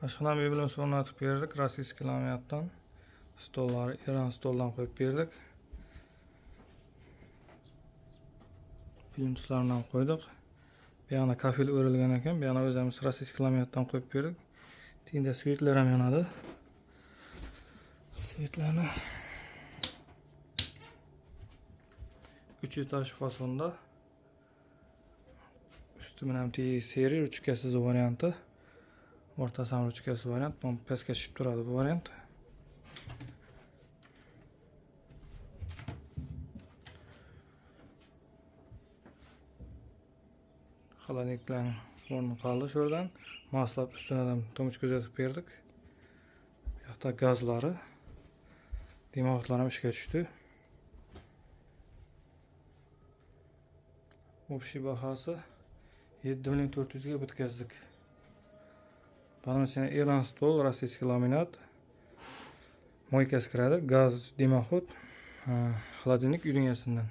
Oshxona mebelimizni o'rnatib berdik. Российский laminatdan. Stollari Eron stoldan qo'yib berdik. Plintuslarni ham qo'ydik. Bu yoqda kafel o'rilgan ekan. Bu yoqda o'zimiz российский laminatdan qo'yib berdik. Tenda светlar ham yonadi. Светlarni 3 etaj fasonda. Usti bilan tegi seri ruchkasiz varianti. O'rtasi ham ruchkasiz variant. Bu pastga tushib turadi bu variant. Холодильникlar o'rni qoldi shu yerdan. Moslab ustidan tomich kuzatib berdik. Bu yoqda gazlari, дымоходlar ham ishga tushdi. Общий bahasi 7 million 400 ga bitkazdik. Mana Eron stol, российский laminat. Мойкasi kiradi, gaz, дымоход, холодильник uyning egasidan.